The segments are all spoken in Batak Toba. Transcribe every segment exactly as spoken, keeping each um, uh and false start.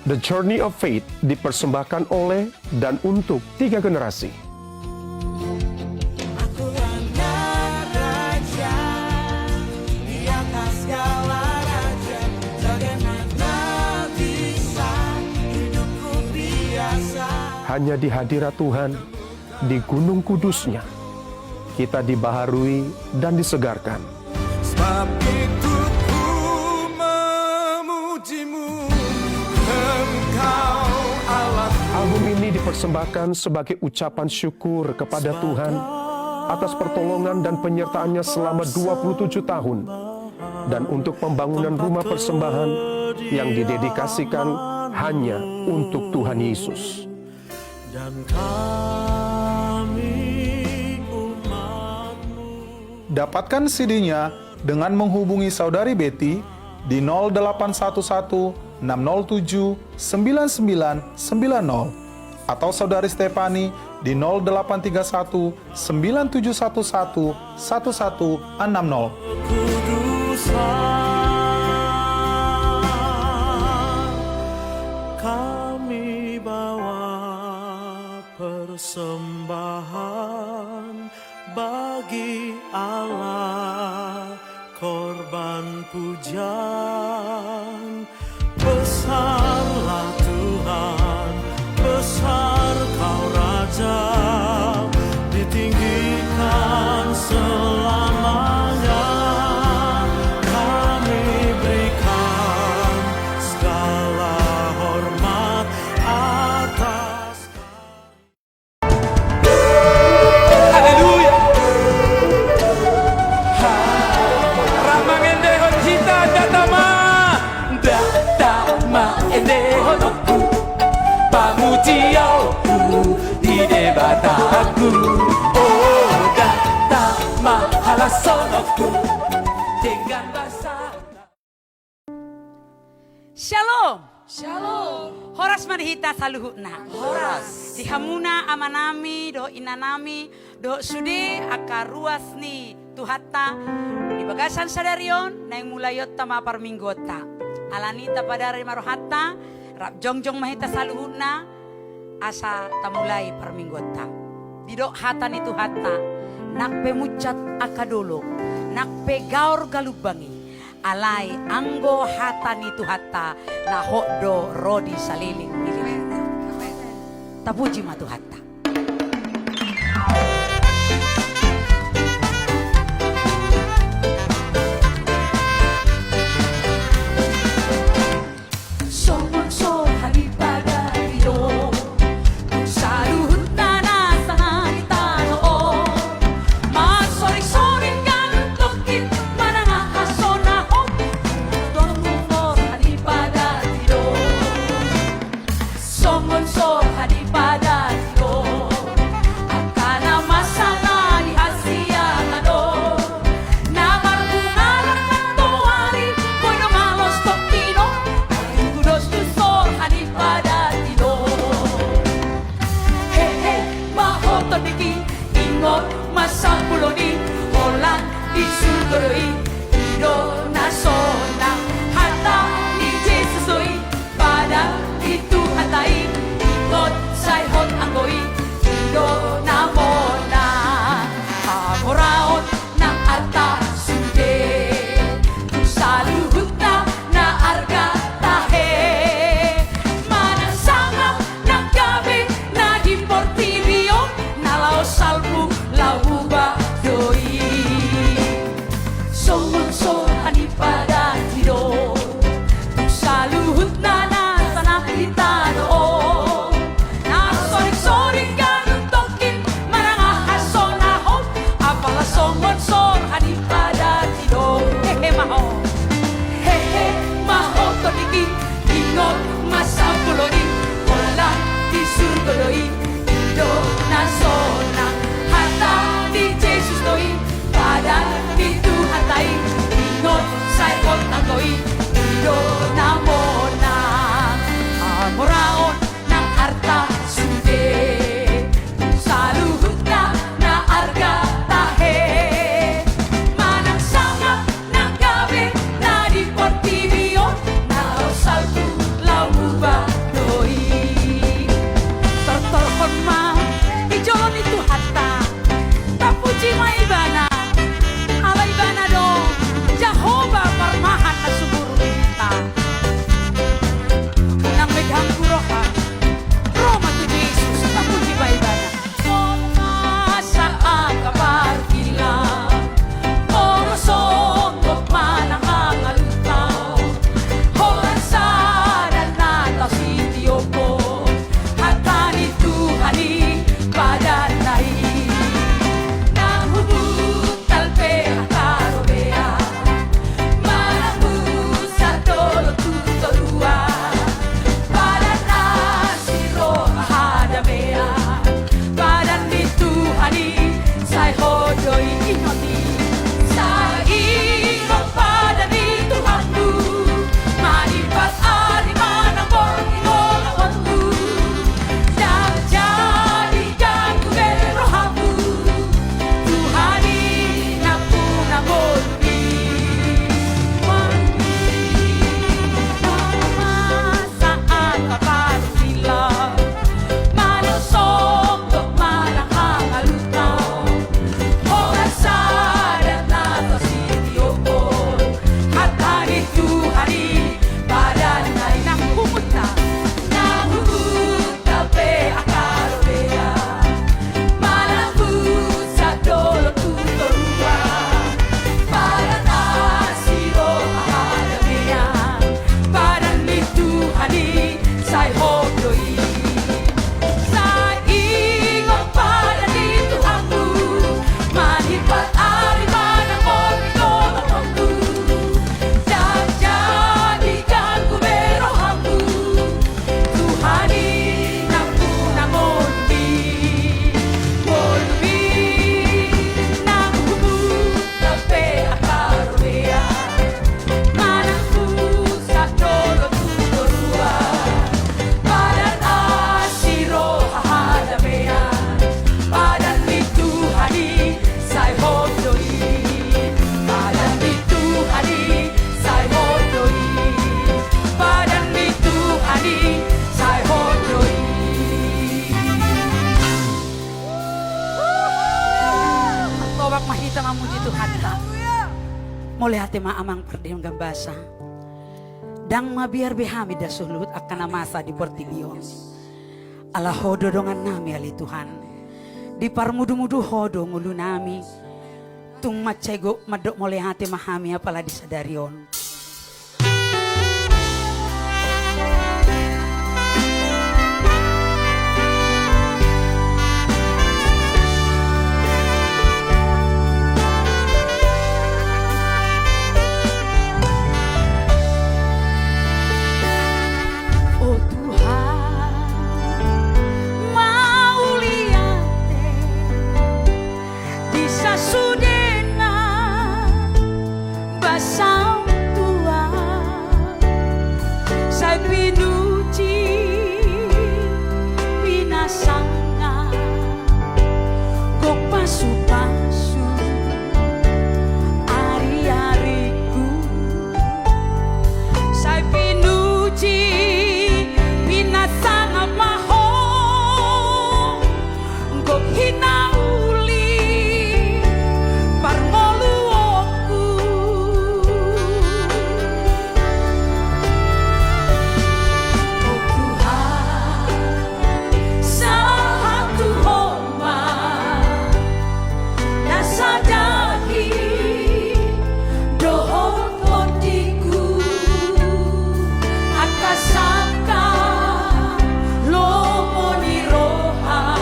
The Journey of Faith dipersembahkan oleh dan untuk tiga generasi. Hanya di hadirat Tuhan, di gunung kudus-Nya, kita dibaharui dan disegarkan. Sebab itu ku memuji-Mu, Engkau Allah. Album ini dipersembahkan sebagai ucapan syukur kepada Tuhan atas pertolongan dan penyertaan-Nya selama dua puluh tujuh tahun, dan untuk pembangunan rumah persembahan yang didedikasikan hanya untuk Tuhan Yesus. Dan kami umat-Mu. Dapatkan C D-nya dengan menghubungi Saudari Betty di nol delapan satu satu enam nol tujuh sembilan sembilan sembilan nol atau Saudari Stefani di nol delapan tiga satu sembilan tujuh satu satu satu satu enam nol. Kami bawa persembahan bagi Allah, korban pujian. Besarlah Tuhan, besar Kau Raja, ditinggikan selamanya. Kami berikan segala hormat atas Haleluya. Ha. Rap mangendehon hita, Data ma. Data ma endehononku, pamujianku di Debataku. O, Data ma halashononku denggan basa. Syalom. Syalom. Horas ma di hita saluhutna. Horas. Di hamuna amanami dohot inanami dohot sude angka ruas ni Tuhanta di bagasan sadari on, naeng mulaionta ma parmingguonta. Alani i tapadari ma rohanta, rap jongjong ma hita saluhutna asa tamulai parmingguonta. Didok hata ni Tuhanta, nang pe munsat angka dolok, nang pe gaor galumbang i, alai anggo hata ni Tuhanta na hot do ro di saleleng ni lelengna. Tapuji ma Tuhanta. Songon so hadipada i do tu saluhutna na sangap di tano on. Marsoring-soring ganup tongkin manang aha sonahom, tu dongan so hadipada i do. Songon so hadipada i do angka na masa na di hasiangan on. Na marbunga na toari, boi do malos tongkin on, ai tu dos tu so hadipada i do. Hehe, ma ho tondingki, ingot ma sampuloni, holan di surgo do i, i do na sonang. Hata ni Jesus do i, padan ni Tuhanta i, ingot sai hot anggo i, i do na monang. Hamoraon nang arta sude, tu saluhutna na arga tahe. Manang sangap nang gabe na di portibi on, na laho salpu laho bubar do i. Songon so hadipada i do tu saluhutna na sangap di tano on. Na soring-soring ganup tongkin Hita mamuji Tuhanta. Mauliate ma Amang pardenggan basa. Ndang mabiar be hami da suhut angka na masa di portibi on. Ala Ho do dongannami ale Tuhan. Diparmudumudu Ho do ngolunami. Tung mansai gok mandok mauliate ma hami apala di sadari on. O Tuhan, mauliate di sasudena basam Tuhan, sai pinuji, pinasangap, gok pasupasu ariariku. Sai pinuji, pinasangap ma Ho, gok hinauli parngoluonku. O Tuhan, sahat tu Ho ma na sada hi dohot tondiku, angka sangkap lomo ni roha,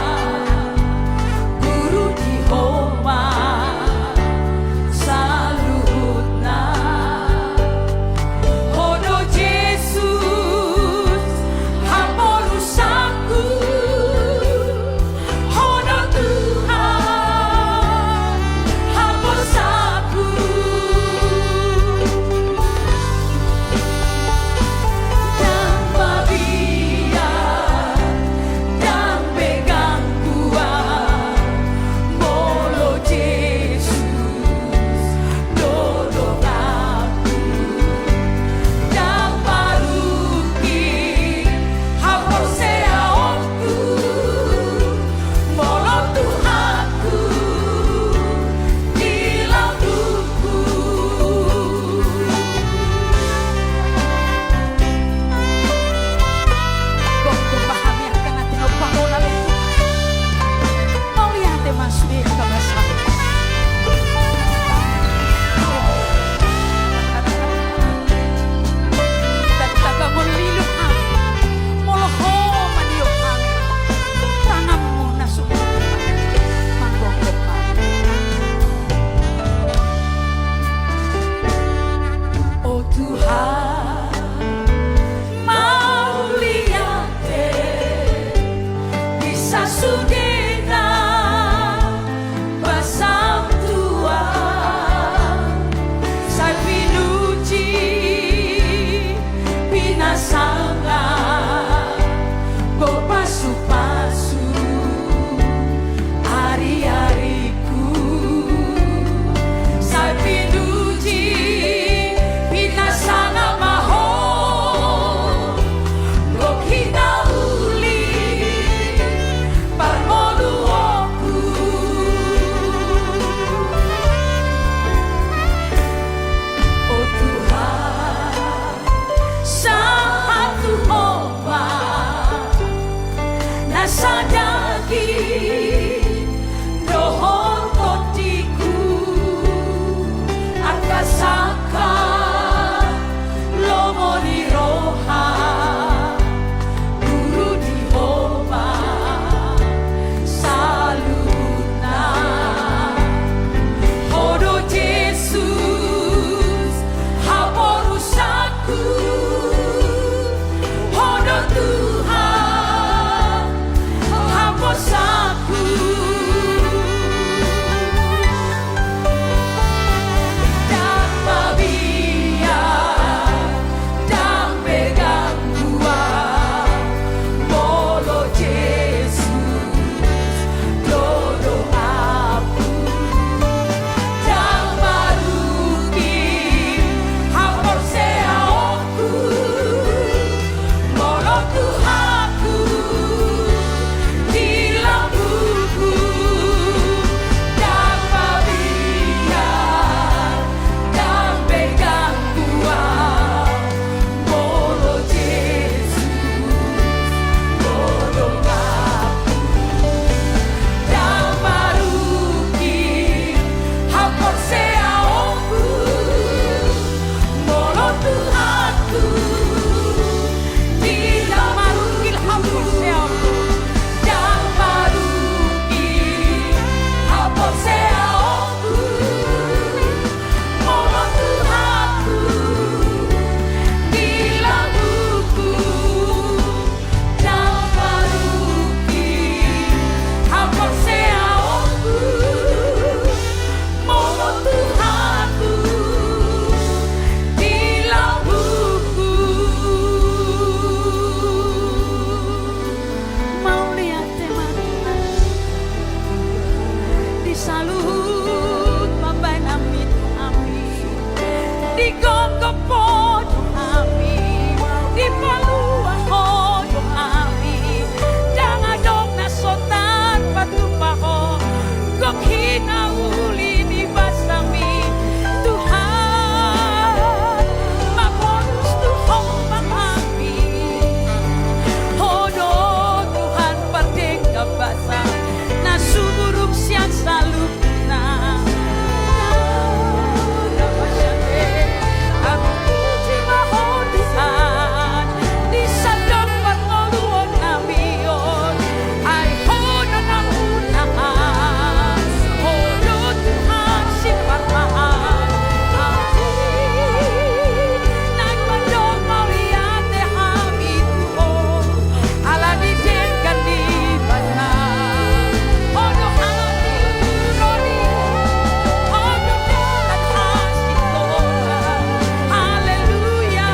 Gok hinauli ni basami, Tuhan, mangolus tu Ho ma hami. Ho do Tuhan pardenggan basa na sumurung sian saluhutna. Puji ma Ho Tuhan, di sandok parngoluon nami on. Ai Ho do na munahan, Ho do Tuhan siparmahan. Ai naeng mandok mauliate hami tu Ho, ala ni denggan ni basa. Ho do hami roni, Ho do denggan hasiholan. Haleluya.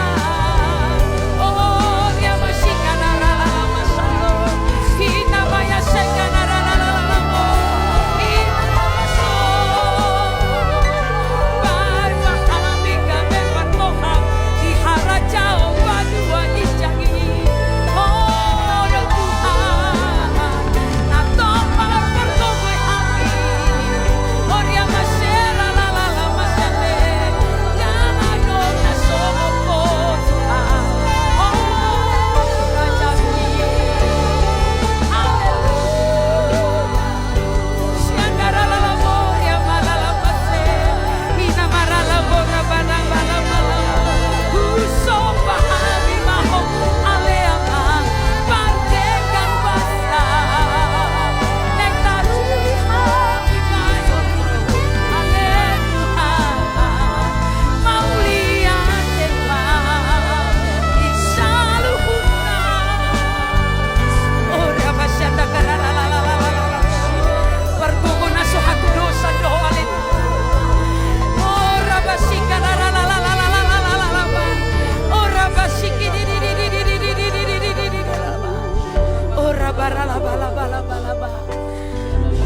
Ora barala bala bala bala ba.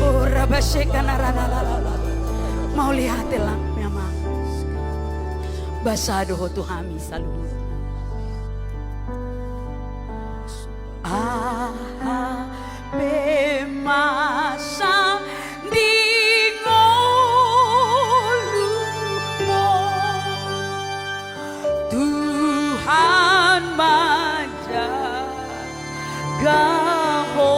Ora baseka na rana la la la. Mauliate ma Amang. Basa do Ho tu hami saluhutna. Aha pe masa di ngolumon, Tuhan manjaga ho.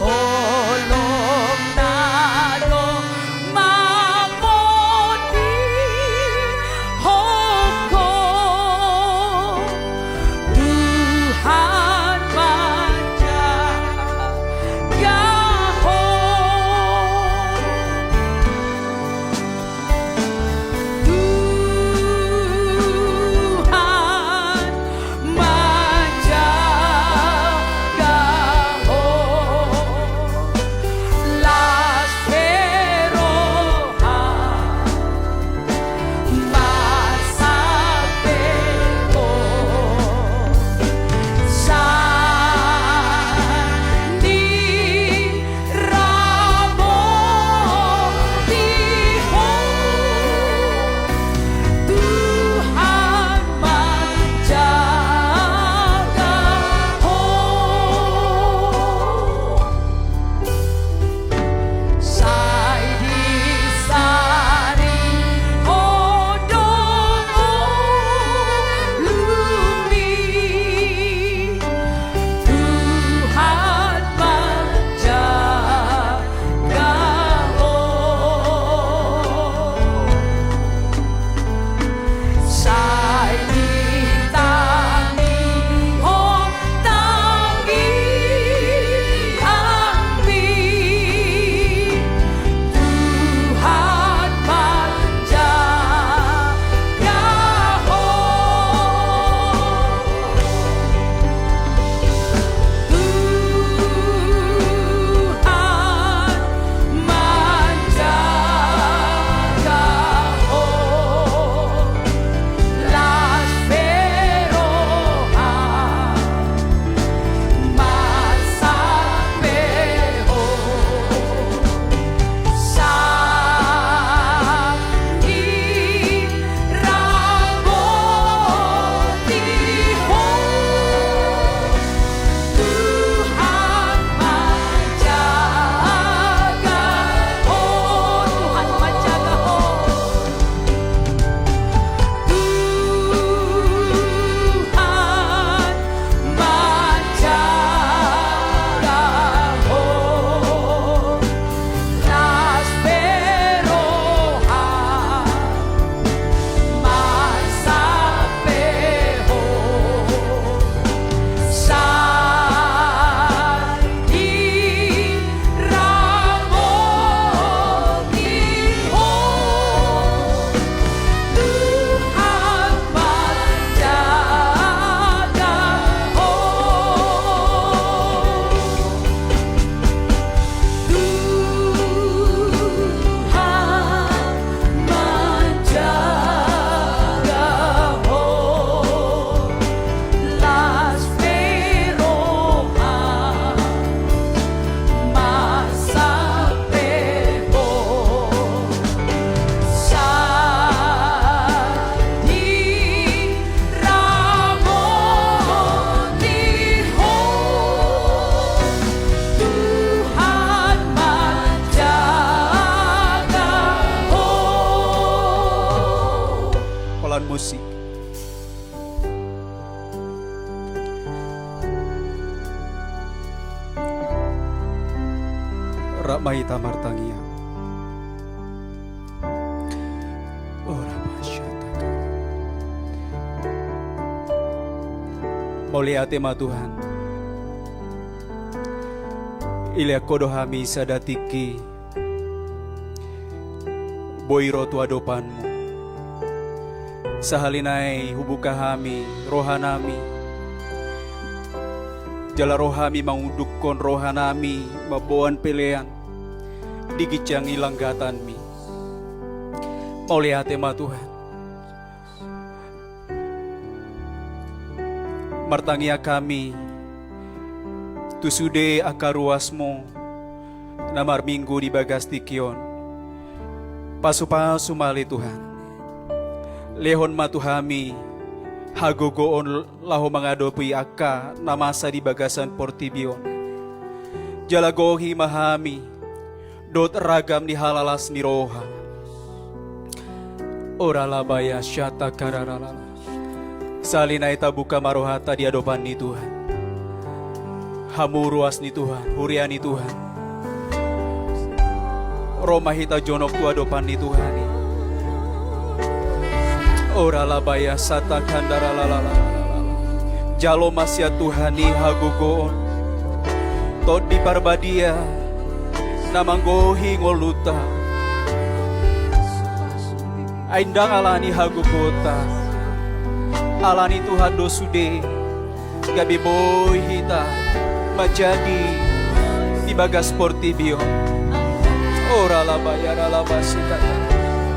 Holong na adong mamboti ho. ma hita martangiang. Ora basyataka. Mauliate ma Tuhan. Dilehon Ho do hami sada tingki boi ro tu adopanMu. Sahali nai hubuka hami rohanami, jala ro hami mangundukhon rohanami mamboan pelean di ginjang langgatanMi. Mauliate ma Tuhan. Martangiang hami tu sude angka ruasMu na marminggu di bagas tingki on. Pasupasu ma ale Tuhan. Lehon ma tu hami hagogoon laho mangadopi angka na masa di bagasan portibi on. Jala gohi ma hami dohot ragam ni halalas ni roha. Ora labaya syata karararara. Sahali nai tabuka ma rohanta di adopan ni Tuhan. Hamu ruas ni Tuhan, huria ni Tuhan. Ro ma hita jonok tu adopan ni Tuhan i. Ora labaya sata kandara lalala. Jalo ma sian Tuhan i hagogoon, Tondi Parbadia na manggohi ngolunta. Ai ndang ala ni hagogoonta, ala ni Tuhan do sude gabe boi hita manjadi di bagas portibi on. Ora labaya ralaba sikata.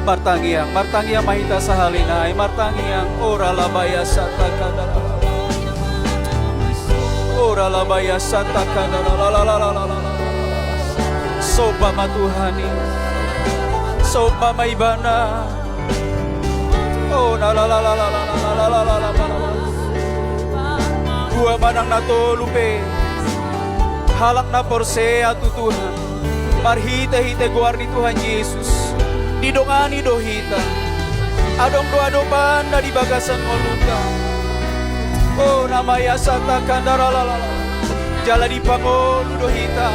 Martangiang, martangiang ma hita sahali nai, martangiang. Ora labaya sata kandara. Ora labaya sata kandara. Somba ma Tuhan i. Somba ma Ibana. Oh, na la la la la. Dua manang na tolu pe halak na porsea tu Tuhan, marhitehite goar ni Tuhan Jesus, didongani do hita. Adong do adopanna di bagasan ngolunta. Oh, na maya sata kandara lalala. Jala dipangolu do hita.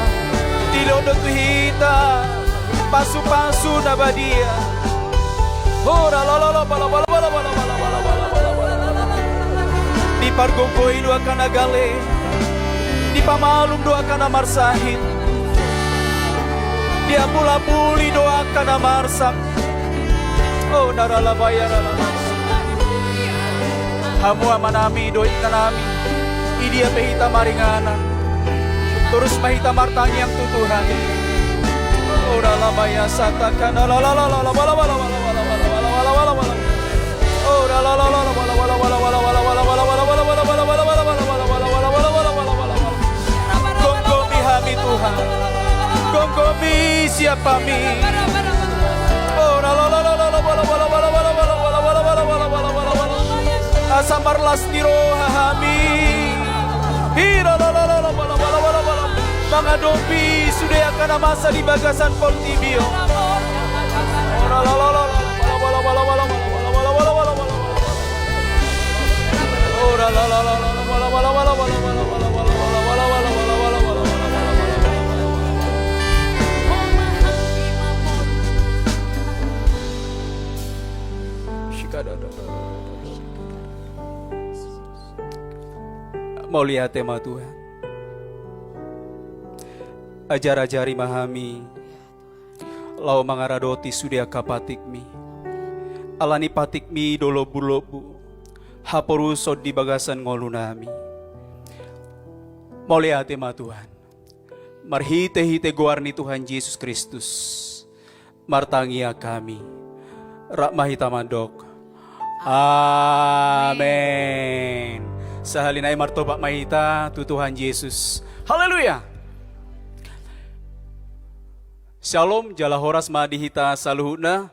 Dilehon do tu hita pasupasu na badia. Ora lalala bala bala bala bala bala bala bala bala bala bala. Dipargogoi do angka na gale. Dipamalum do angka na marsahit. Diambulamuli do angka na marsak. Oh, na ralabaya ralabaya. Hamu amanami dohot inanami, di dia pe hita maringanan, torus ma hita martangiang tu Tuhan. Ora labaya sata kandara lalala. Ora lalala. Gomgomi hami Tuhan. Gomgomi siap hami. Ora lalala. Asa marlas ni roha hami. Ira lalala. Mangadopi sude angka na masa di bagasan portibi on. Ora lalala. Mauliate ma Tuhan. Ajar-ajari ma hami laho mangaradoti sude angka patikmi. Ala ni patikmi do lombu-lombu haporuson di bagasan ngolunami. Mauliate ma Tuhan. Marhite-hite goar ni Tuhan Jesus Kristus, martangiang hami. Rap ma hita mandok. Amen. Sahali nai martopak ma hita tu Tuhan Jesus. Haleluya. Syalom, jala horas ma di hita saluhutna,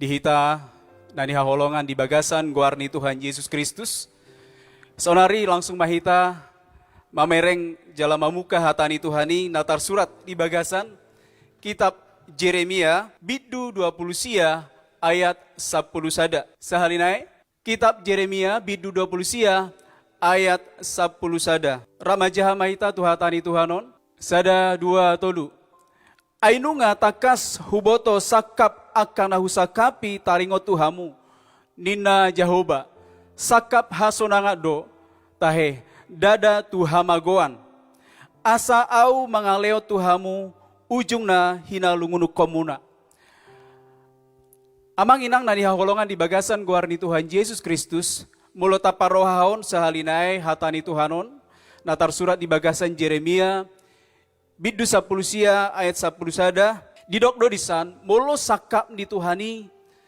di hita na nihaholongan di bagasan goar ni Tuhan Jesus Kristus. Saonari langsung ma hita mamereng jala mamuka hata ni Tuhan i na tarsurat di bagasan kitab Jeremia bindu dua pulu sia ayat sampulu sada. Sahali nai, kitab Jeremia bindu dua pulu sia ayat sampulu sada. Rap manjaha ma hita tu hata ni Tuhan on. Sada, dua, tolu. Ai nunga tangkas huboto sangkap angka na husangkapi taringot tu hamu, ninna Jahowa, sangkap hasonangan do, tahe, ndada tu hamagoan. Asa ahu mangalehon tu hamu ujung na hinalungunhonmuna. Amang inang na hinaholongan di bagasan goar ni Tuhan Jesus Kristus, molo taparrohahon sahali nai hata ni Tuhan on, na tarsurat di bagasan Jeremia, bindu sampulu sia ayat sampulu sada, didok do disan, molo sangkap ni Tuhan i,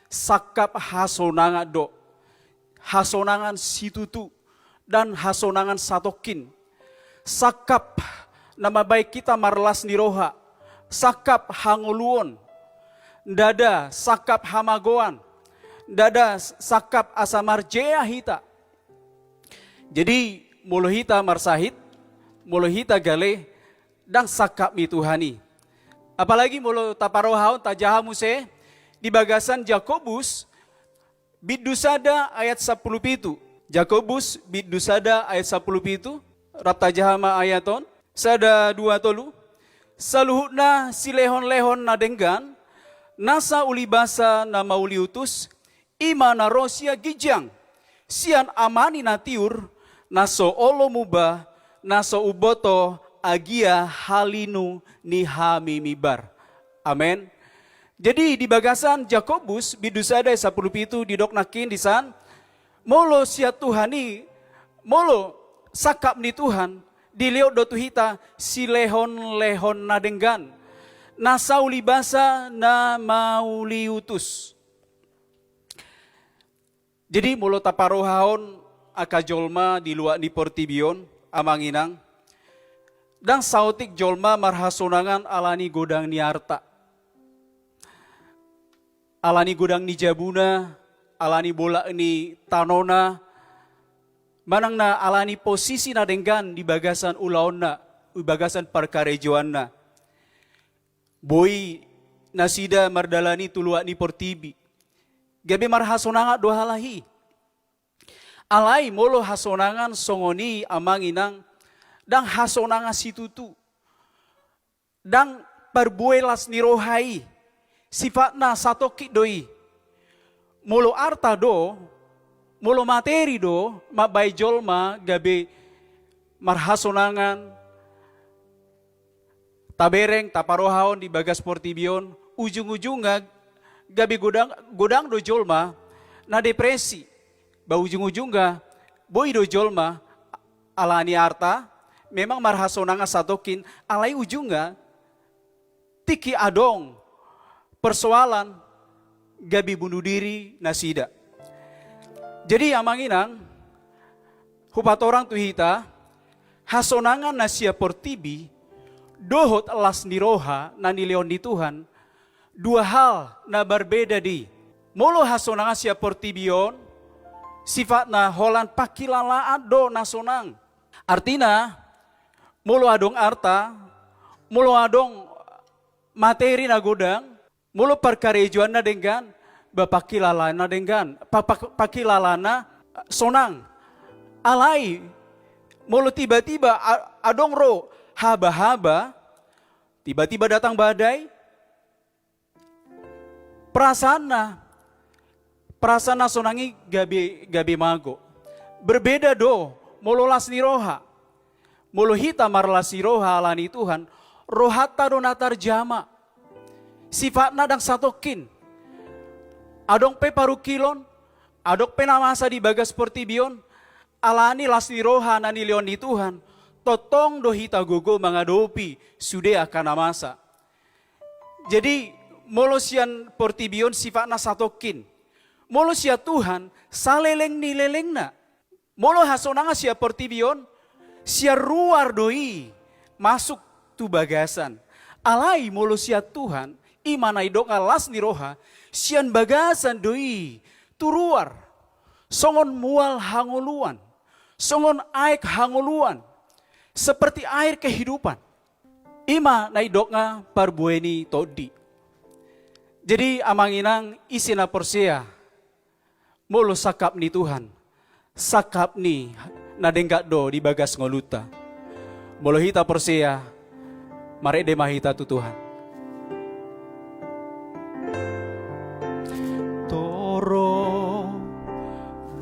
sangkap hasonangan do, hasonangan situtu, dan hasonangan satongkin. Sangkap na mambahen hita marlas ni roha, sangkap hangoluon, ndada sangkap hamagoan, ndada sangkap asa marjea hita. Jadi, molo hita marsahit, molo hita gale, ndang sangkap ni Tuhan i. Apalagi molo taparrohahon, tajaha muse di bagasan Jakobus, bindu sada ayat sampulu pitu. Jakobus bindu sada ayat sampulu pitu. Rap tajaha ma ayat on. Sada, dua, tolu. Saluhutna silehonlehon na denggan, nasa ulibasa na mauliutus, i ma na ro sian ginjang, sian Ama ni na tiur, na so olo muba, na so umboto agia halinu ni hamimibar. Amen. Jadi di bagasan Jakobus bindu sada ayat sampulu pitu didok nangkin disan, molo sian Tuhan i, molo sangkap ni Tuhan, dilehon do tu hita silehonlehon na denggan, nasa ulibasa na mauliutus. Jadi molo taparrohahon angka jolma di luat ni portibi on, amang inang, ndang saotik jolma marhasonangan ala ni godang ni arta, ala ni godang ni jabuna, ala ni bolak ni tanona, manang na ala ni posisi na denggan di bagasan ulaonna, di bagasan parkarejoanna. Boi nasida mardalani tu luat ni portibi, gabe marhasonangan do halak i. Alai molo hasonangan songon i, amang inang, ndang hasonangan situtu, ndang parbue las ni roha i, sifatna satongkin do i. Molo arta do, molo materi do mambahen jolma gabe marhasonangan, tabereng, taparrohahon di bagas portibi on, ujung-ujungna gabe godang, godang do jolma na depresi. Ba ujung-ujungna boi do jolma ala ni arta memang marhasonangan satongkin, alai ujungna tingki adong persoalan gabe bunuh diri nasida. Jadi amang inang, hupatorang tu hita, hasonangan na sian portibi dohot las ni roha na nilehon ni Tuhan, dua hal na marbeda do i. Molo hasonangan sian portibi on, sifatna holan pangkilalaan do na sonang. Artina, molo adong arta, molo adong materi na godang, molo parkarejoanna denggan, ba pangkilalaanna denggan, pa-, pa-, pangkilalaanna sonang. Alai, molo tiba-tiba a-, adong ro haba-haba, tiba-tiba datang badai, perasaanna, perasaan na sonang i gabe, gabe mago. Berbeda do molo las ni roha. Molo hita marlas ni roha ala ni Tuhan, rohanta do na tarjama. Sifatna ndang satongkin. Adong pe parungkilon, adong pe na masa di bagas portibi on, ala ni las ni roha na nilehon ni Tuhan, tongtong do hita gogo mangadopi sude angka na masa. Jadi, molo sian portibi on sifatna satongkin. Molo sian Tuhan, saleleng ni lelengna. Molo hasonangan sian portibi on, sian ruar do i masuk tu bagasan. Alai molo sian Tuhan, i ma na nidokna las ni roha, sian bagasan do i tu ruar. Songon mual hangoluan, songon aek hangoluan, seperti air kehidupan. I ma na nidokna parbue ni tondi. Jadi amang inang, ise na porsea, molo sangkap ni Tuhan, sangkap ni na denggan do di bagas ngolunta. Molo hita porsea, marende ma hita tu Tuhan.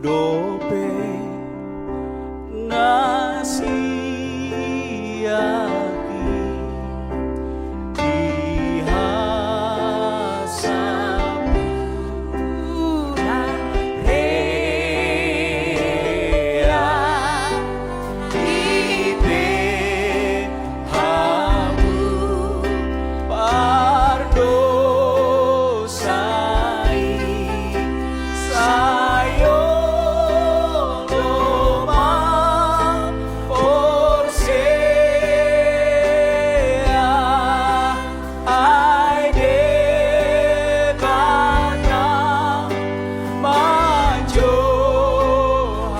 Dope na siaki di hasapuran hea, dipe hamu pardosa i, sai olo ma porsea. Ai Debata manjou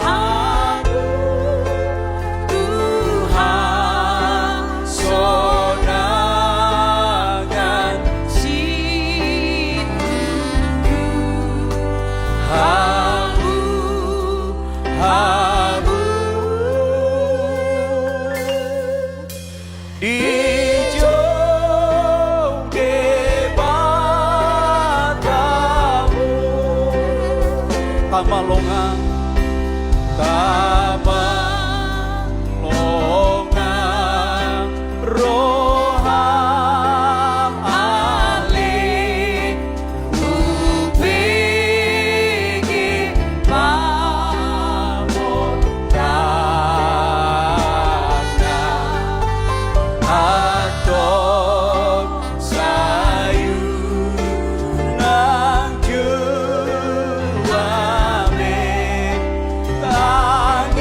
hamu tu hasonangan situtu, hamu, hamu dijou Debata mu. Tama longang, tama longang roham ale. Hubege pamondangna, antong sai unang jua be tangihon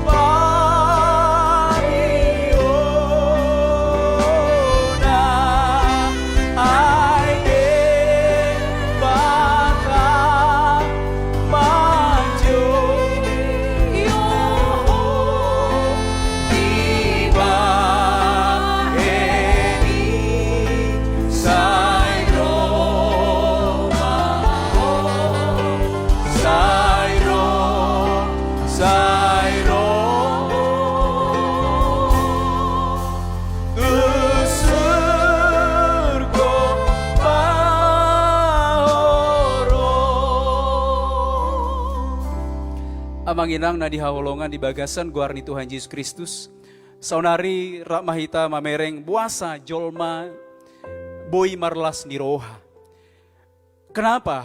pangihonna. Ai Debata manjou ho, dibahen i sai ro ma ho, sai ro, sai ro tu surgo ma ho ro. Amang inang na hinaholongan di bagasan goar ni Tuhan Jesus Kristus, saonari rap ma hita mamereng boasa jolma boi marlas ni roha. Kenapa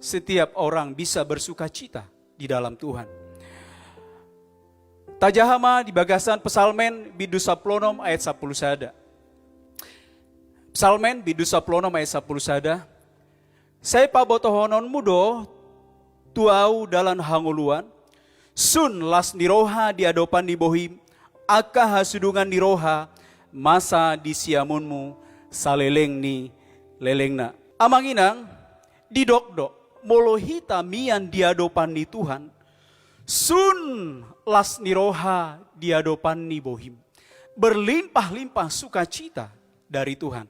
setiap orang bisa bersukacita di dalam Tuhan? Tajaha ma di bagasan Psalmen bindu sampulu onom ayat sampulu sada. Psalmen bindu sampulu onom ayat sampulu sada. Sai pabotohononmu do tu ahu dalan hangoluan, sun las ni roha di adopan ni bohim, angka hasudungan ni roha masa di siamunmu saleleng ni lelengna. Amang inang, didok do, molo hita mian di adopan ni Tuhan, sun las ni roha di adopan ni bohim. Berlimpah-limpah sukacita dari Tuhan.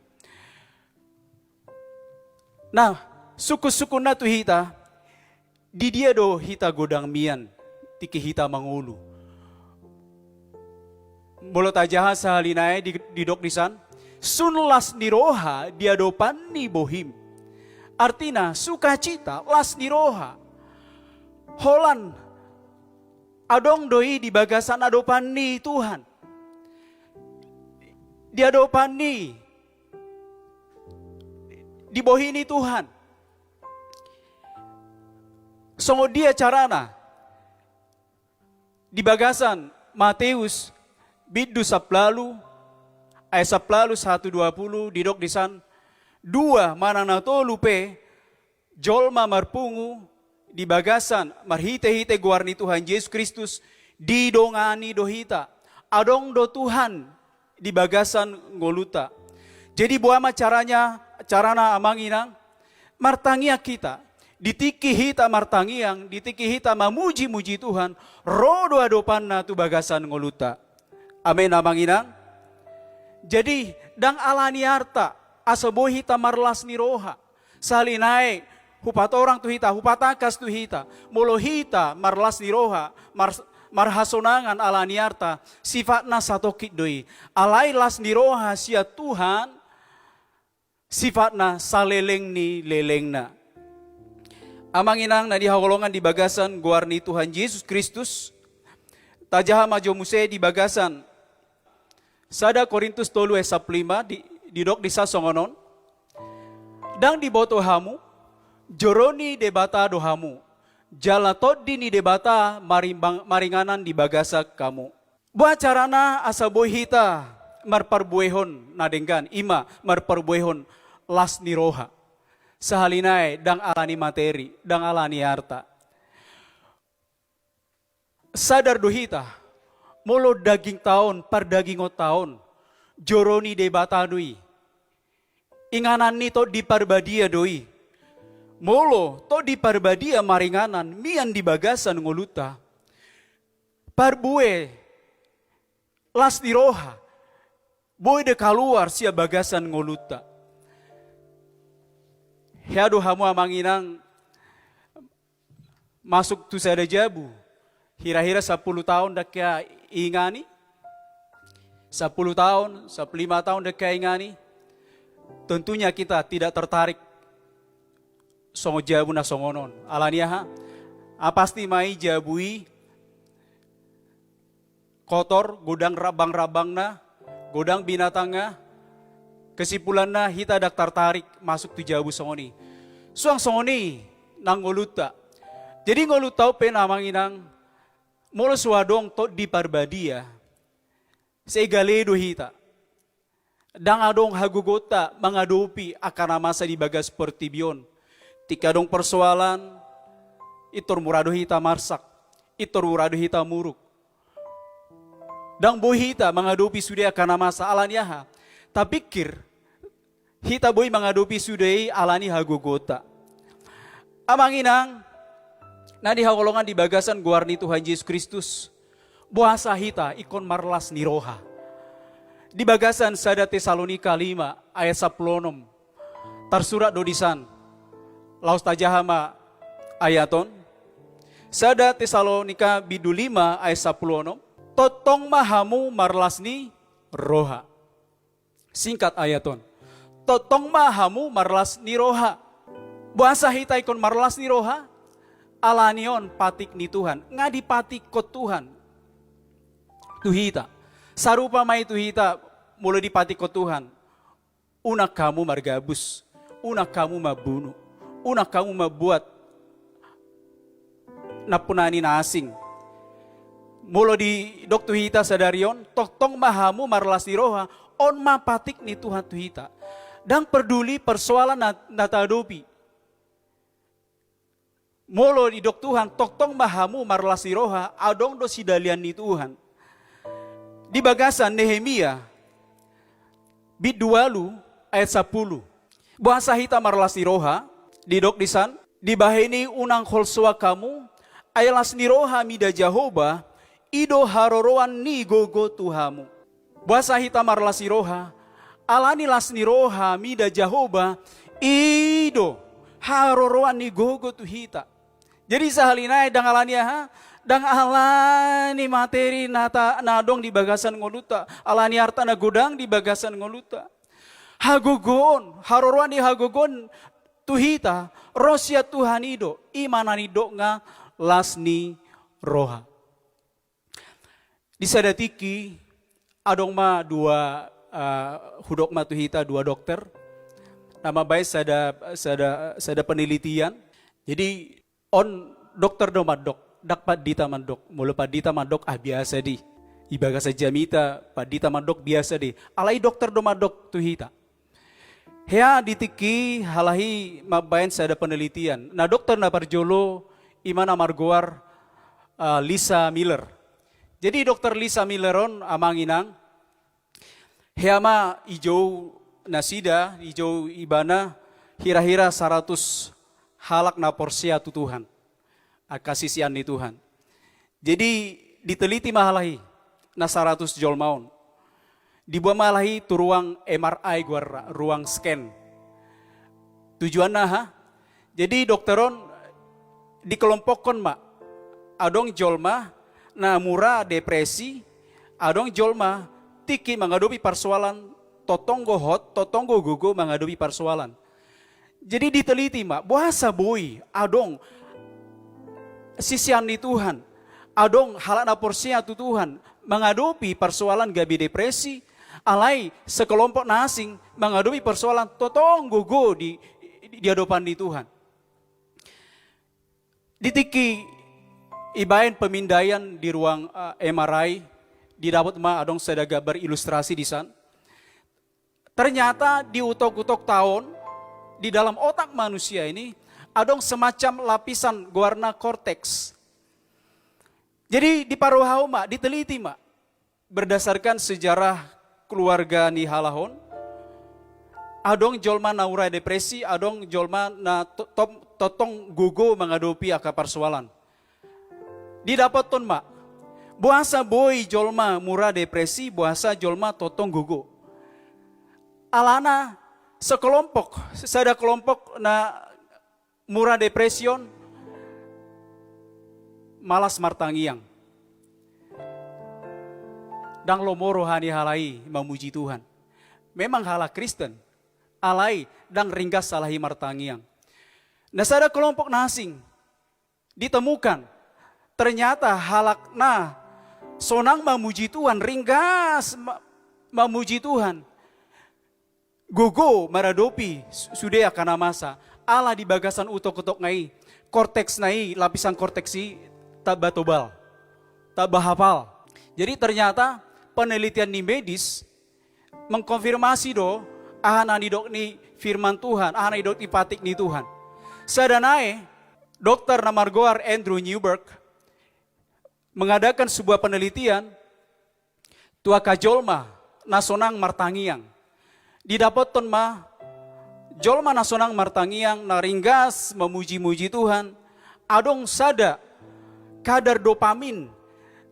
Nah, sungkun-sungkunna tu hita, di dia do hita godang mian tingki hita mangolu? Molo tajaha sahali nai di, didok disan, sun las ni roha di adopan ni bohim. Artina, sukacita, las ni roha. Holan adong do i di bagasan adopan ni Tuhan. Di adopan ni, di bohi ni Tuhan. Songon dia carana? Di bagasan Mateus bindu sampulu ualu, ayat sampulu ualu sahat tu dua pulu, didok disan, dua manang na tolu pe jolma marpungu di bagasan marhite-hite goar ni Tuhan Jesus Kristus, didongani do hita. Adong do Tuhan di bagasan ngolunta. Jadi boha ma caranya, carana amang inang, martangiang hita, di tingki hita martangiang, di tingki hita mamuji-muji Tuhan, ro do adopanna tu bagasan ngolunta. Amen, amang inang. Jadi, ndang ala ni arta asa boi hita marlas ni roha. Sahali nai, hupatorang tu hita, hupatangkas tu hita. Molo hita marlas ni roha, mar-, marhasonangan ala ni arta, sifatna satongkin do i. Alai las ni roha sian Tuhan, sifatna saleleng ni lelengna. Amang inang na di hagolongan di bagasan goar ni Tuhan Jesus Kristus, tajaha ma jo muse di bagasan sada Korintus tolu ayat sampulu lima di, didok disi songon on. Ndang diboto hamu, joro ni Debata do hamu, jala tondi ni Debata marimbang, maringanan di bagasan hamu. Boha carana asa boi hita marparbuehon na denggan, ima marparbuehon las ni roha. Sahali nai ndang ala ni materi, ndang ala ni arta. Sadar do hita, molo dagingta on, pardagingonta on, joro ni Debata do i. Inganan ni Tondi Parbadia do i. Molo Tondi Parbadia maringanan mian di bagasan ngolunta, parbue las ni roha boi do kaluar sian bagasan ngolunta. Hea do hamu amang inang masuk tu sada jabu, hira-hira sampulu taon ndang hea ingani, sampulu taon, sampulu lima taon ndang hea ingani, tentunya kita tidak tertarik songon jabu na songon on. Ala ni aha? Ah, pasti ma i jabu i kotor, godang rabang-rabangna, godang binatangna, kesimpulanna hita ndang tartarik masuk tu jabu songon i. Suang songon i nang ngolunta. Jadi ngolunta on pe amang inang, molo so adong Tondi Parbadia, sai gale do hita. Ndang adong hagogoonta mangadopi angka na masa di bagas portibi on. Tingki adong persoalan, pintor mura do hita marsak, pintor mura do hita muruk. Ndang boi hita mangadopi sude angka na masa ala ni aha? Tapingkir, hita boi mangadopi sude i ala ni hagogoonta. Amang inang na di hagolongan di bagasan goar ni Tuhan Jesus Kristus, boasa hita ingkon marlas ni roha? Di bagasan sada Tesalonika lima ayat sampulu onom, tarsurat do disan. Laos tajaha ma ayat on. Sada Tesalonika bindu lima ayat sampulu onom. Tongtong ma hamu marlas ni roha. Singkat ayat on. Tongtong ma hamu marlas ni roha. Boasa hita ingkon marlas ni roha? Ala ni on patik ni Tuhan. Nga dipatikkon Tuhan tu hita. Sarupa ma i tu hita molo dipatikkon Tuhan. Unang hamu margabus, unang hamu mambunu, unang hamu mambuat nampunani na asing. Molo didok tu hita sadari on, tongtong ma hamu marlas ni roha, on ma patik ni Tuhan tu hita. Ndang parduli persoalan na, na tahadopi. Molo didok Tuhan, tongtong ma hamu marlas ni roha, adong do sidalian ni Tuhan. Di bagasan Nehemia, bindu ualu ayat sampulu. Boasa hita marlas ni roha, didok disan, dibahen i unang holsoan hamu, ai las ni roha mida Jahowa, i do haroroan ni gogo tu hamu. Boasa hita marlas ni roha, ala ni las ni roha mida Jahowa, i do haroroan ni gogo tu hita. Jadi sahali nai ndang ala ni aha, ndang ala ni materi na ta, na adong di bagasan ngolunta, ala ni arta na godang di bagasan ngolunta. Hagogoon, haroroan ni hagogoon tu hita, ro sian Tuhan i do, i ma na nidok nga las ni roha. Di sada tingki, adong ma dua, eh, hudok ma tu hita dua dokter, na mambaen sada, sada, sada penelitian. Jadi, on dokter do mandok, ndang pandita mandok. Molo pandita mandok, ah, biasa do i. Di bagasan jamita, pandita mandok biasa do i. Alai dokter do mandok tu hita. Hea di tingki halahi mambaen sada penelitian. Na dokter na parjolo i ma na margoar, eh, Lisa Miller. Jadi dokter Lisa Miller on amang inang, hea ma dijou nasida, dijou ibana hira-hira saratus halak na porsea tu Tuhan. Angka sisean ni Tuhan. Jadi diteliti ma halahi na saratus jolma on. Diboan ma halahi tu ruang M R I goarna, ruang scan. Tujuanna aha? Jadi dokter on dikelompokkon ma. Adong jolma na mura depresi, adong jolma tingki mangadopi parsoalan, tongtong do hot, tongtong do gogo mangadopi parsoalan. Jadi diteliti ma, boasa boi adong sisean ni Tuhan, adong halak na porsea tu Tuhan, mangadopi parsoalan gabe depresi, alai sekelompok na asing mangadopi parsoalan totong gogo di, di, di adopan ni Tuhan. Di tingki ibaen pemindaian di ruang, eh, M R I, didapot ma adong sada gambar ilustrasi di san. Ternyata di utok-utok taon, di dalam otak manusia ini, adong semacam lapisan goarna korteks. Jadi diparrohahon ma, diteliti ma. Berdasarkan sejarah keluarga ni halak on, adong jolma na mura depresi, adong jolma na to-, tom-, totong gogo mangadopi angka parsoalan. Didapothon ma, boasa boi jolma mura depresi, boasa jolma totong gogo. Alana sekelompok, sada kelompok na mura depresi on, malas martangiang. Ndang lomo roha ni halak i mamuji Tuhan. Memang halak Kristen, alai ndang ringgas halak i martangiang. Na sada kelompok na asing ditemukan, ternyata halak na sonang mamuji Tuhan, ringgas ma-, mamuji Tuhan, gogo maradopi su-, sude angka na masa, ala di bagasan utok-utokna i, korteksna i, lapisan korteks i tamba tobal, tamba hapal. Jadi ternyata penelitian ni medis mengkonfirmasi do aha na nidok ni firman Tuhan, aha na nidok ni patik ni Tuhan. Sada nai, dokter na margoar Andrew Newberg mengadakan sebuah penelitian tu angka jolma na sonang martangiang. Didapothon ma, jolma na sonang martangiang, na ringgas mamuji-muji Tuhan, adong sada kadar dopamin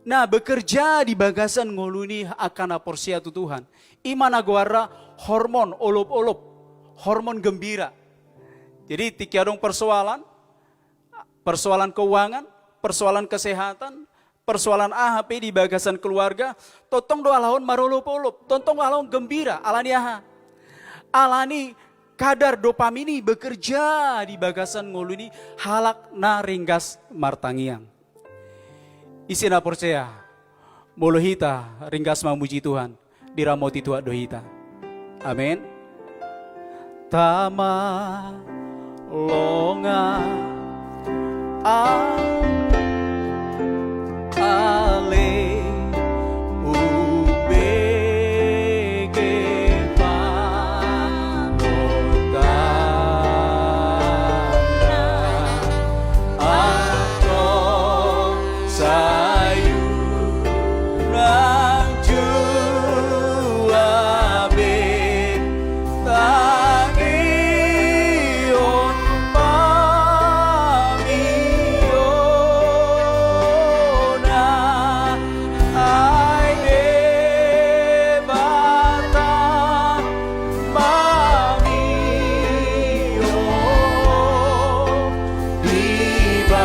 na bekerja di bagasan ngolu ni angka na porsea tu Tuhan. I ma na goarna hormon olop-olop, hormon gembira. Jadi tingki adong persoalan, persoalan keuangan, persoalan kesehatan, persoalan aha pe di bagasan keluarga, tongtong do halak on marolop-olop, tongtong halak on gembira, alani aha? Alani kadar dopamin i bekerja di bagasan ngolu ni halak na ringgas martangiang. Ise na porsea, molo hita ringgas mamuji Tuhan, diramoti Tuhan do hita. Amen. Tama longa a ale ubege panotangna. Antong sai unang jua be tangihon pamiona, ai Debata mamio. Dibahen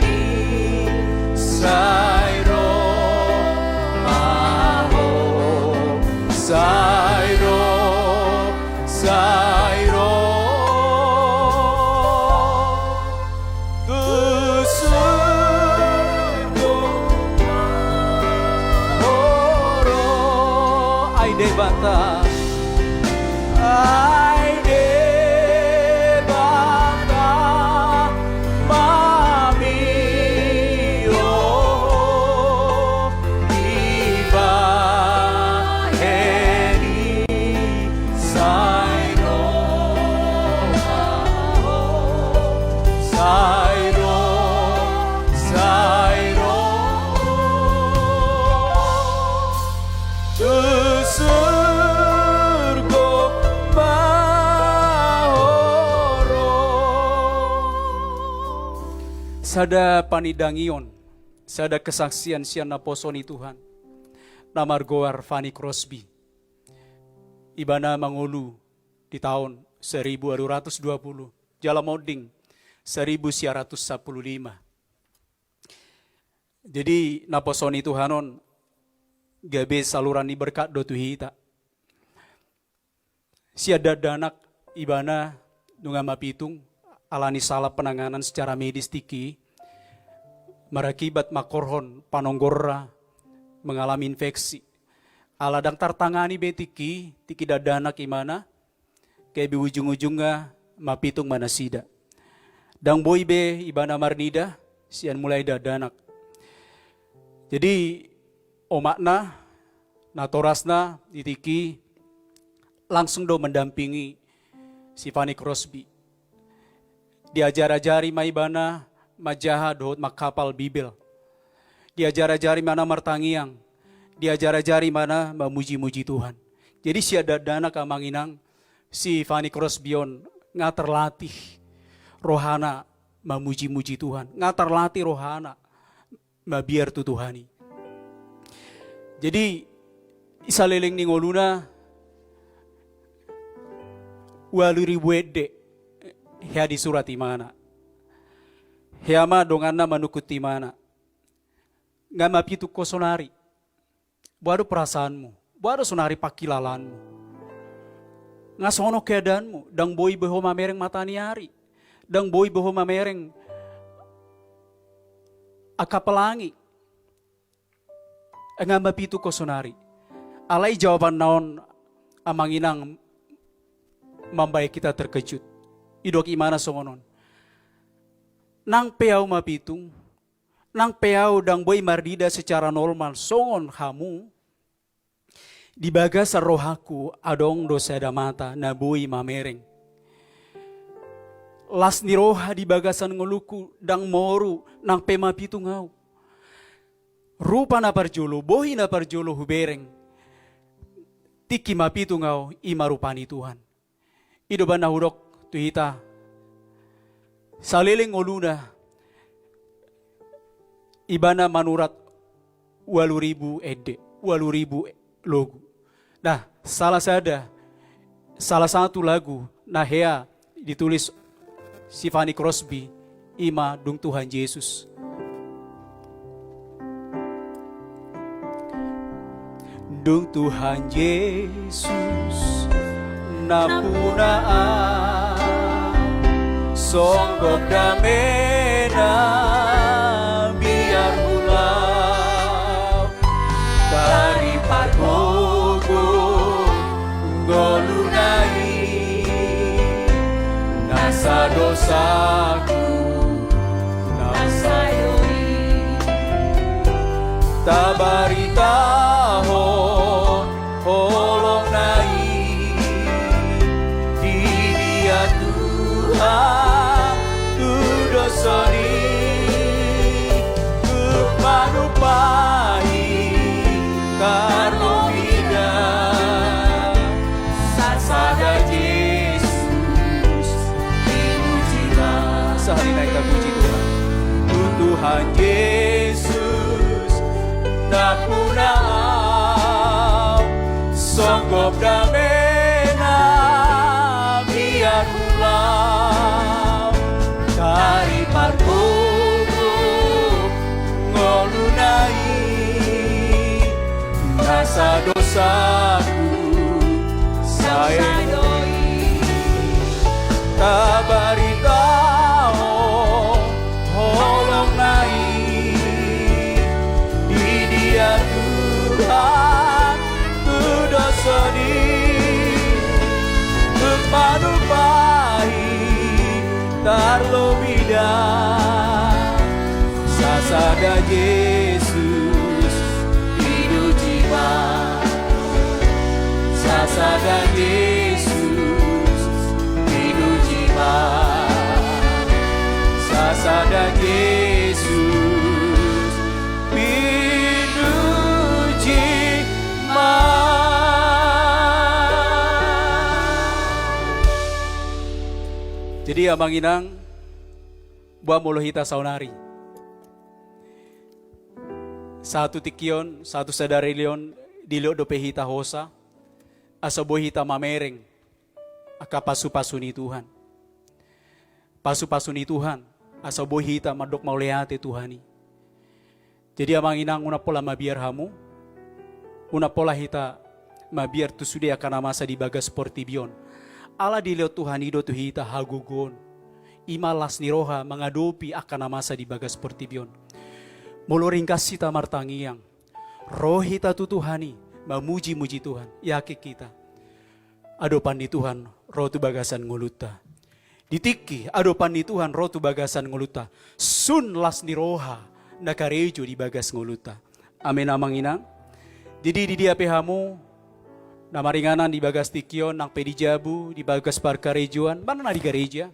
i sai ro ma ho, sai ro, sai ro. Tu surgo ma ho ro, ai Debata, ai Debata mamio. Dibahen i sai ro, sai ro, sai ro. Tu surgo ma ho ro. Sada panindangion, sada kesaksian sian naposo ni Tuhan, na margoar Fanny Crosby. Ibana mangolu di taon seribu walu ratus dua pulu, jala monding seribu sia ratus sampulu lima. Jadi naposo ni Tuhan on gabe saluran ni berkat do tu hita. Sian dakdanak ibana nunga mapitung, alani salah penanganan secara medis tingki i, marakibat mangkorhon panonggorna mengalami infeksi. Ala ndang tartangani be tingki i, tingki dakdanak ibana, gabe ujung-ujungna mapitung ma nasida. Ndang boi be ibana marnida sian mulai dakdanak. Jadi omakna, natorasna di tingki i langsung do mendampingi si Fanny Crosby. Diajar-ajari ma ibana manjaha dohot manghapal Bibel. Diajar-ajari ibana martangiang. Diajar-ajari ibana mamuji-muji Tuhan. Jadi sian dakdanak, amang inang, si Fanny Crosby on nga terlatih rohana mamuji-muji Tuhan, nga terlatih rohana mabiar tu Tuhan i. Jadi saleleng ni ngoluna, ualu ribu ende hea disurat ibana. Hea ma donganna manungkun ibana. Nga mapitung ho sonari. Boha do perasaanmu? Boha do sonari pangkilalaanmu? Nga songon on keadaanmu, ndang boi be ho mamereng mata ni ari, ndang boi be ho mamereng angka pelangi. Nga mapitung ho sonari. Alai jawabanna on, amang inang, mambaen hita terkejut. Didok ibana songon on: Nang pe ahu mapitung, nang pe ahu ndang boi marnida secara normal songon hamu, di bagasan rohangku adong do sada mata na boi mamereng. Las ni roha di bagasan ngolungku, ndang moru nang pe mapitung ahu. Rupa na parjolo, bohi na parjolo hubereng tingki mapitung ahu, i ma rupa ni Tuhan. I do umbahen na hudok tu hita, saleleng ngoluna ibana manurat ualu ribu ende, ualu ribu logu. Nah, salah sada, salah satu lagu na hea ditulis si Fanny Crosby, i ma Dung Tuhan Jesus. Dung Tuhan Jesus nampuna ahu, songgop damena biar hulau, taripar gogo ngoluna i, nasa dosaku nasa do i. Tabaritahon holongna i di dia Tuhan tu dosa ni, tuk manumpahi tarlobi da. Sasada Jesus dipuji ma. Sahali nai tapuji Tuhan. Dung Tuhan Jesus nampuna ahu, songgop damena biar hulau, taripar gogo ngoluna i, nasa dosaku sae do i. Tabaritahon holongna i di dia Tuhan tu dosa ni, tuk manumpahi tarlobi da. Sasada Jesus pinuji ma. Sasada Jesus pinuji ma. Sasada Jesus pinuji ma. Jadi amang inang, boha molo hita saonari, sahat tu tingki on, sahat tu sadari on, dilehon dope hita hosa asa boi hita mamereng angka pasupasu ni Tuhan. Pasupasu ni Tuhan asa boi hita mandok mauliate tu Tuhan i. Jadi amang inang, unang pola mabiar hamu, unang pola hita mabiar tu sude angka na masa di bagas portibi on. Ala dilehon Tuhan i do tu hita hagogoon, i ma las ni roha mangadopi angka na masa di bagas portibi on. Molo ringgas hita martangiang, ro hita tu Tuhan i, mamuji-muji Tuhan, yakin hita adopan ni Tuhan ro tu bagasan ngolunta. Di tingki adopan ni Tuhan ro tu bagasan ngolunta, sun las ni roha na karejo di bagas ngolunta. Amen, Amang Inang. Jadi di dia pe hamu na maringanan di bagas tingki on, nang pe di jabu, di bagas parkarejoan, manang na di gareja,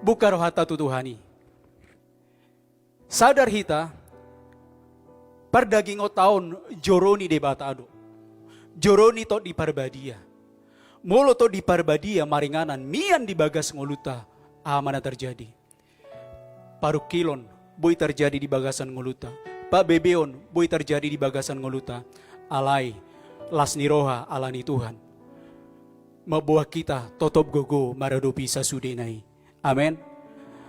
buka rohanta tu Tuhan i. Sadar hita, pardagingonta on joro ni Debata do. Joro ni Tondi Parbadia. Molo Tondi Parbadia maringanan mian di bagas ngolunta, aha ma na tarjadi? Parungkilon boi tarjadi di bagasan ngolunta. Pabebeon boi tarjadi di bagasan ngolunta. Alai las ni roha ala ni Tuhan mamboan hita totop gogo maradopi sasudena i. Amen.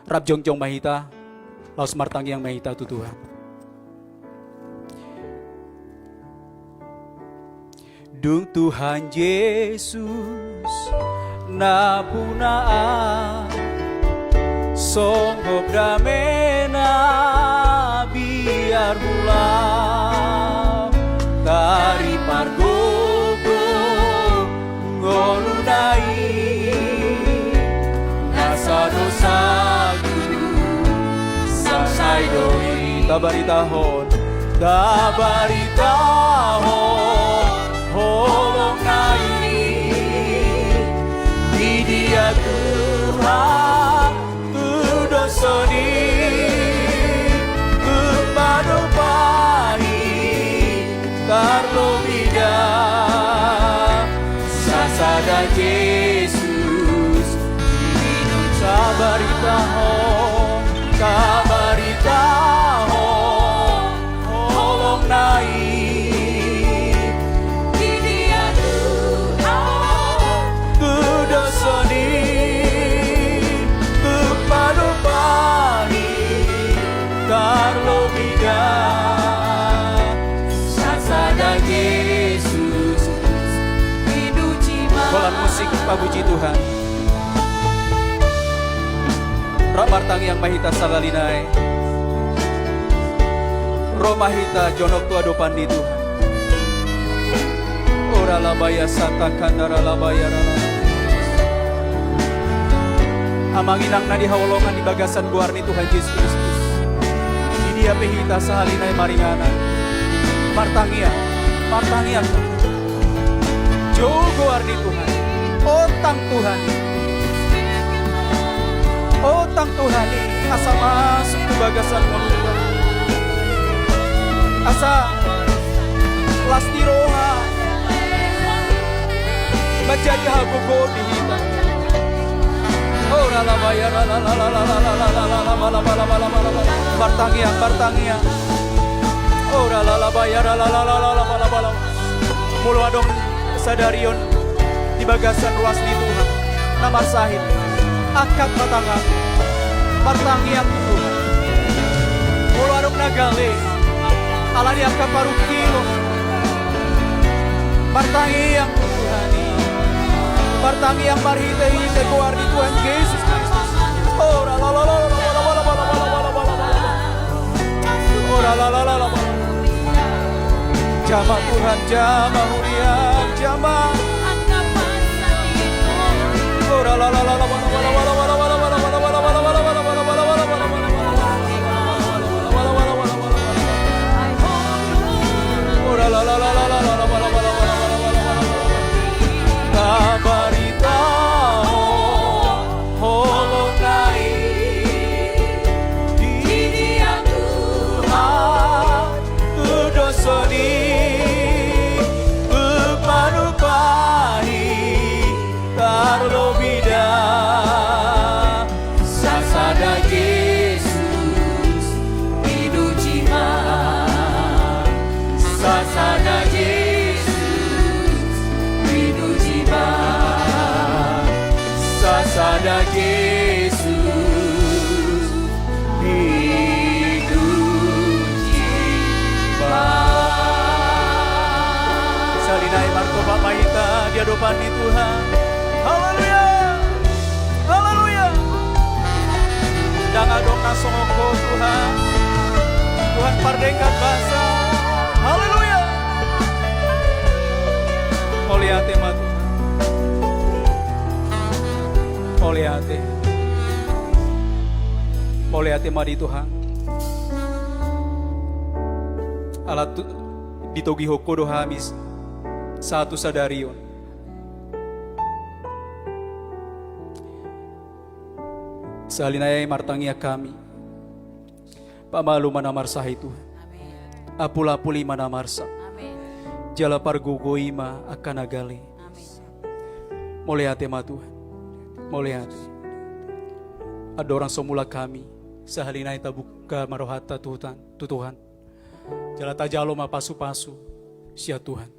Rap jongjong ma hita, laos martangiang ma hita tu Tuhan. Dung Tuhan Jesus napunahan, songgop damena biar hulam, taripargogo ngoluna i, nasa dosaku sansai do i. Tabaritahon, tabaritahon holongna i, di dia Tuhan tu dosa ni, tu padopan i, tarlobi da sasada Jesus. Tabaritahon, tabaritahon holongna i, di dia Tuhan tu dosa ni, tu padopan i, tarlobi da sasada Jesus. Holan musik pamuji Tuhan. Rap martangiang ma hita sahali nai. Ro ma hita jonok tu adopan ni Tuhan. Ora labaya sata kandara labaya rala. Amang inang na hinaholongan di bagasan goar ni Tuhan Jesus Kristus, di dia pe hita sahali nai maringanan, martangiang, martangiang. Jolo goar ni Tuhan. Otang Tuhan i. Otang Tuhan i asa masuk tu bagasan ngolunta. Asa las ni roha manjadi hagogoon di hita. Ora labaya rala. Martangiang, martangiang. Ora labaya rala. Molo adong sadari on di bagasan ruas ni Tuhan na marsahit, angkat ma tangan, martangiang tu Tuhan. Molo adong na gale ala ni angka parungkilon, martangiang tu Tuhan i. Martangiang marhitehite goar ni Tuhan Jesus Kristus. Ora labaya. Ora labaya. Jamah Tuhan, jamah huria, jamah. Ora labaya. Ora labaya. Tabaritahon holongna i, di dia Tuhan tu dosa ni, tu padopan i, tarlobi da Pan ni Tuhan. Haleluya. Haleluya. Ndang adong na songon Ho Tuhan. Tuhan pardenggan basa. Haleluya. Mauliate ma Tuhan. Mauliate. Mauliate ma di Tuhan. Ala tu, ditogihon Ho do hami sahat tu sadari on. Sahali nai martangiang hami. Pamalu ma na marsahi Tuhan. Amin. Apul-apuli ma na marsak. Amin. Jala pargogoi ma angka na gale. Amin. Mauliate ma Tuhan. Mauliate. Andorang so mulak hami, sahali nai tabuka ma rohanta tu Tuhan, tu Tuhan. Jala tajalo ma pasu-pasu sian Tuhan.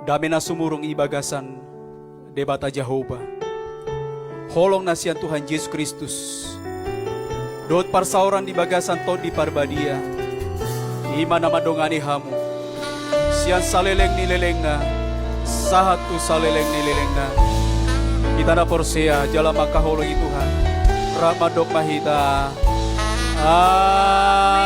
Dame na sumurung di bagasan Debata Jahowa, holong na sian Tuhan Jesus Kristus, dohot parsaoran di bagasan Tondi Parbadia, i ma na mandongani hamu sian saleleng ni lelengna sahat tu saleleng ni lelengna. Hita na porsea jala mangkaholongi Tuhan, rap mandok ma hita. Amin.